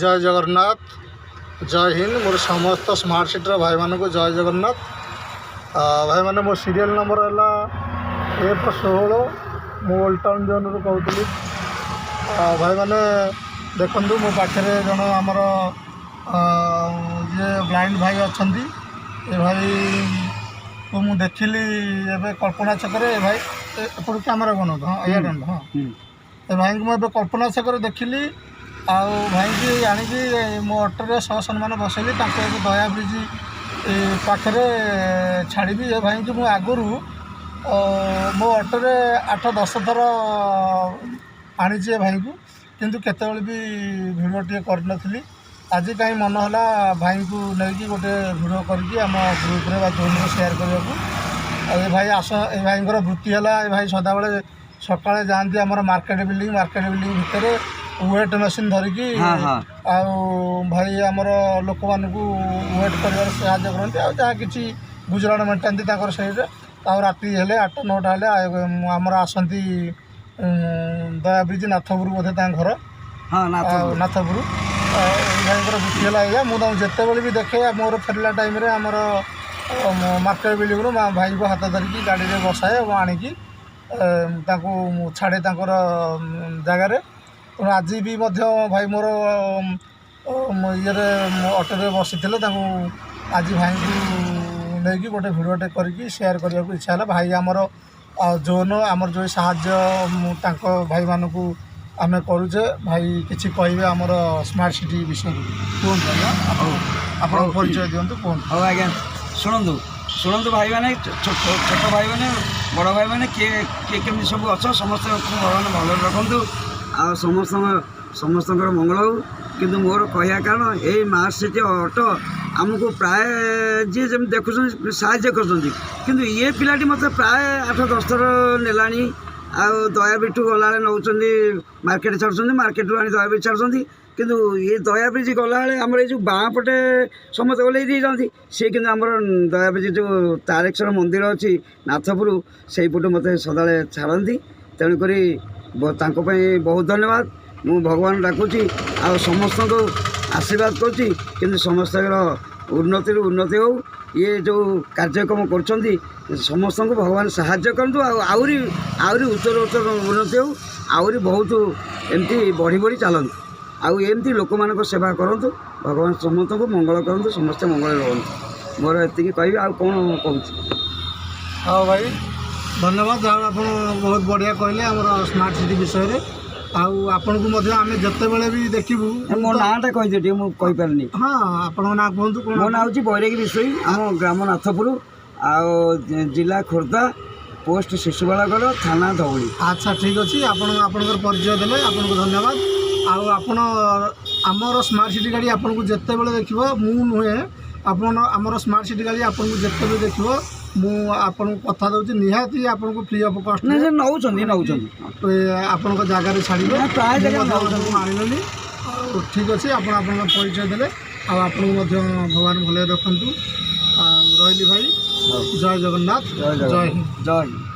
ଜୟ ଜଗନ୍ନାଥ, ଜୟ ହିନ୍ଦ। ମୋର ସମସ୍ତ ସ୍ମାର୍ଟ ସିଟିର ଭାଇମାନଙ୍କୁ ଜୟ ଜଗନ୍ନାଥ। ଭାଇମାନେ, ମୋ ସିରିଏଲ୍ ନମ୍ବର ହେଲା F16। ମୁଁ ଓଲ୍ଡ ଟାଉନ୍ ଜୋନ୍ରୁ କହୁଥିଲି। ଭାଇମାନେ, ଦେଖନ୍ତୁ, ମୋ ପାଖରେ ଜଣେ ଆମର ଯିଏ ବ୍ଲାଇଣ୍ଡ ଭାଇ ଅଛନ୍ତି। ଏ ଭାଇକୁ ମୁଁ ଦେଖିଲି ଏବେ କଳ୍ପନା ଛକରେ। ଏ ଭାଇ, ଏପଟୁ କ୍ୟାମେରା ବନାନ୍ତୁ। ହଁ, ଏଇଆଡ଼େ ଆଣନ୍ତୁ, ହଁ। ଏ ଭାଇଙ୍କୁ ମୁଁ ଏବେ କଳ୍ପନା ଛକରେ ଦେଖିଲି ଆଉ ଭାଇଙ୍କି ଆଣିକି ମୋ ଅଟୋରେ ସସମ୍ମାନ ବସେଇଲି। ତାଙ୍କୁ ଏବେ ଦୟା ବ୍ରିଜ୍ ଏ ପାଖରେ ଛାଡ଼ିବି। ଏ ଭାଇଙ୍କି ମୁଁ ଆଗରୁ ମୋ ଅଟୋରେ 8-10 ଥର ଆଣିଛି ଏ ଭାଇଙ୍କୁ, କିନ୍ତୁ କେତେବେଳେ ବି ଭିଡ଼ିଓ ଟିକେ କରିନଥିଲି। ଆଜି କାହିଁ ମନ ହେଲା ଭାଇଙ୍କୁ ନେଇକି ଗୋଟେ ଭିଡ଼ିଓ କରିକି ଆମ ଗ୍ରୁପ୍ରେ ବା ଜୋନ୍ରେ ସେୟାର କରିବାକୁ। ଆଉ ଏ ଭାଇ ଆସ, ଏ ଭାଇଙ୍କର ବୃତ୍ତି ହେଲା, ଏ ଭାଇ ସଦାବେଳେ ସକାଳେ ଯାଆନ୍ତି ଆମର ମାର୍କେଟ ବିଲ୍ଡିଂ। ମାର୍କେଟ ବିଲ୍ଡିଂ ଭିତରେ ୱେଟ୍ ମେସିନ୍ ଧରିକି ହଁ ହଁ ଆଉ ଭାଇ ଆମର ଲୋକମାନଙ୍କୁ ୱେଟ୍ କରିବାରେ ସାହାଯ୍ୟ କରନ୍ତି ଆଉ ଯାହା କିଛି ଗୁଜୁରାଣ ମେଣ୍ଟାନ୍ତି ତାଙ୍କର ସେଇରେ। ଆଉ ରାତି ହେଲେ, 8-9ଟା ହେଲେ ଆମର ଆସନ୍ତି ଦୟା ବ୍ରିଜ୍, ନାଥପୁର ବୋଧେ ତାଙ୍କ ଘର। ହଁ, ନାଥ। ଆଉ ନାଥପୁର। ଆଉ ଏଇ ଭାଇଙ୍କର ବୃତ୍ତି ହେଲା ଏଇଆ। ମୁଁ ତାଙ୍କୁ ଯେତେବେଳେ ବି ଦେଖେ, ମୋର ଫେରିଲା ଟାଇମ୍ରେ ଆମର ମାର୍କେଟ ବିଲ୍ଡିଂରୁ ଭାଇଙ୍କୁ ହାତ ଧରିକି ଗାଡ଼ିରେ ବସାଏ ଏବଂ ଆଣିକି ତାଙ୍କୁ ମୁଁ ଛାଡ଼େ ତାଙ୍କର ଜାଗାରେ। ତେଣୁ ଆଜି ବି ମଧ୍ୟ ଭାଇ ମୋର ଇଏରେ ଅଟୋରେ ବସିଥିଲେ। ତାଙ୍କୁ ଆଜି ଭାଇଙ୍କୁ ନେଇକି ଗୋଟେ ଭିଡ଼ିଓଟେ କରିକି ସେୟାର କରିବାକୁ ଇଚ୍ଛା ହେଲା। ଭାଇ ଆମର ଜୋନ୍, ଆମର ଯେଉଁ ସାହାଯ୍ୟ ମୁଁ ତାଙ୍କ ଭାଇମାନଙ୍କୁ ଆମେ କରୁଛେ। ଭାଇ କିଛି କହିବେ ଆମର ସ୍ମାର୍ଟ ସିଟି ବିଷୟରେ। କୁହନ୍ତୁ ଆଜ୍ଞା, ଆପଣ ଆପଣଙ୍କ ପରିଚୟ ଦିଅନ୍ତୁ, କୁହନ୍ତୁ। ହଉ ଆଜ୍ଞା, ଶୁଣନ୍ତୁ, ଶୁଣନ୍ତୁ ଭାଇମାନେ, ଛୋଟ ଛୋଟ ଭାଇମାନେ, ବଡ଼ ଭାଇମାନେ, କିଏ କିଏ କେମିତି ସବୁ ଅଛ? ସମସ୍ତଙ୍କୁ ଭଗବାନ ଭଲରେ ରଖନ୍ତୁ ଆଉ ସମସ୍ତଙ୍କର ମଙ୍ଗଳ ହଉ। କିନ୍ତୁ ମୋର କହିବା କାରଣ, ଏଇ ସ୍ମାର୍ଟ ସିଟି ଅଟୋ ଆମକୁ ପ୍ରାୟ ଯିଏ ଯେମିତି ଦେଖୁଛନ୍ତି ସାହାଯ୍ୟ କରୁଛନ୍ତି। କିନ୍ତୁ ଇଏ ପିଲାଟି ମୋତେ ପ୍ରାୟ 8-10 ଥର ନେଲାଣି। ଆଉ ଦୟାବ୍ରିଜଠୁ ଗଲାବେଳେ ନେଉଛନ୍ତି, ମାର୍କେଟ ଛାଡ଼ୁଛନ୍ତି, ମାର୍କେଟରୁ ଆଣି ଦୟାବ୍ରିଜ ଛାଡ଼ୁଛନ୍ତି। କିନ୍ତୁ ଏ ଦୟାବ୍ରିଜ ଗଲାବେଳେ ଆମର ଏଇ ଯେଉଁ ବାଁ ପଟେ ସମସ୍ତେ ଓହ୍ଲେଇ ଦେଇଯାନ୍ତି, ସିଏ କିନ୍ତୁ ଆମର ଦୟାବ୍ରିଜ ଯେଉଁ ତାରେକେଶ୍ୱର ମନ୍ଦିର ଅଛି ନାଥପୁର, ସେଇପଟୁ ମୋତେ ସଦାବେଳେ ଛାଡ଼ନ୍ତି। ତେଣୁକରି ତାଙ୍କ ପାଇଁ ବହୁତ ଧନ୍ୟବାଦ। ମୁଁ ଭଗବାନ ଡାକୁଛି ଆଉ ସମସ୍ତଙ୍କୁ ଆଶୀର୍ବାଦ କରୁଛି, କିନ୍ତୁ ସମସ୍ତଙ୍କର ଉନ୍ନତିରୁ ଉନ୍ନତି ହେଉ। ଇଏ ଯେଉଁ କାର୍ଯ୍ୟକ୍ରମ କରୁଛନ୍ତି, ସମସ୍ତଙ୍କୁ ଭଗବାନ ସାହାଯ୍ୟ କରନ୍ତୁ ଆଉ ଆହୁରି ଆହୁରି ଉତ୍ତର ଉତ୍ତର ଉନ୍ନତି ହେଉ, ଆହୁରି ବହୁତ ଏମିତି ବଢ଼ି ବଢ଼ି ଚାଲନ୍ତୁ ଆଉ ଏମିତି ଲୋକମାନଙ୍କ ସେବା କରନ୍ତୁ। ଭଗବାନ ସମସ୍ତଙ୍କୁ ମଙ୍ଗଳ କରନ୍ତୁ, ସମସ୍ତେ ମଙ୍ଗଳରେ ରୁହନ୍ତୁ। ମୋର ଏତିକି କହିବି, ଆଉ କ'ଣ କହୁଛି? ହଉ ଭାଇ, ଧନ୍ୟବାଦ। ଯାହା ହଉ, ଆପଣ ବହୁତ ବଢ଼ିଆ କହିଲେ ଆମର ସ୍ମାର୍ଟ ସିଟି ବିଷୟରେ। ଆଉ ଆପଣଙ୍କୁ ମଧ୍ୟ ଆମେ ଯେତେବେଳେ ବି ଦେଖିବୁ ମୋ ନାଁଟା କହିଦିଅ ଟିକେ, ମୁଁ କହିପାରିନି। ହଁ, ଆପଣଙ୍କ ନାଁ କୁହନ୍ତୁ କ'ଣ? ମୋ ନାଁ ହେଉଛି ବୈରାଗୀ ବିଷୋଇ। ଆମ ଗ୍ରାମ ନାଥପୁର ଆଉ ଜିଲ୍ଲା ଖୋର୍ଦ୍ଧା, ପୋଷ୍ଟ ଶିଶୁପାଳଗଡ଼, ଥାନା ଧଉଳି। ଆଚ୍ଛା, ଠିକ୍ ଅଛି। ଆପଣ ଆପଣଙ୍କର ପରିଚୟ ଦେଲେ, ଆପଣଙ୍କୁ ଧନ୍ୟବାଦ। ଆଉ ଆପଣ ଆମର ସ୍ମାର୍ଟ ସିଟି ଗାଡ଼ି ଆପଣଙ୍କୁ ଯେତେବେଳେ ଦେଖିବ, ମୁଁ ନୁହେଁ, ଆପଣ ଆମର ସ୍ମାର୍ଟ ସିଟି ଗାଡ଼ି ଆପଣଙ୍କୁ ଯେତେବେଳେ ଦେଖିବ, ମୁଁ ଆପଣଙ୍କୁ କଥା ଦେଉଛି, ନିହାତି ଆପଣଙ୍କୁ ଫ୍ରି ଅଫ୍ କଷ୍ଟ ନା, ସେ ନେଉଛନ୍ତି, ନେଉଛନ୍ତି। ଆପଣଙ୍କ ଜାଗାରେ ଛାଡ଼ିବେ। ନା, ପ୍ରାୟ ମୁଁ ଜାଗାରେ ମଧ୍ୟ ନେଉଛନ୍ତି। ଆପଣଙ୍କୁ ଆଣିନେଲି। ଆଉ ଠିକ୍ ଅଛି, ଆପଣ ଆପଣଙ୍କ ପରିଚୟ ଦେଲେ ଆଉ ଆପଣଙ୍କୁ ମଧ୍ୟ ଭଗବାନ ଭଲରେ ରଖନ୍ତୁ। ଆଉ ରହିଲି ଭାଇ, ଜୟ ଜଗନ୍ନାଥ। ଜୟ ଜୟ ଜଗନ୍ନାଥ। ହିନ୍ଦ। ଜୟ ହିନ୍ଦ।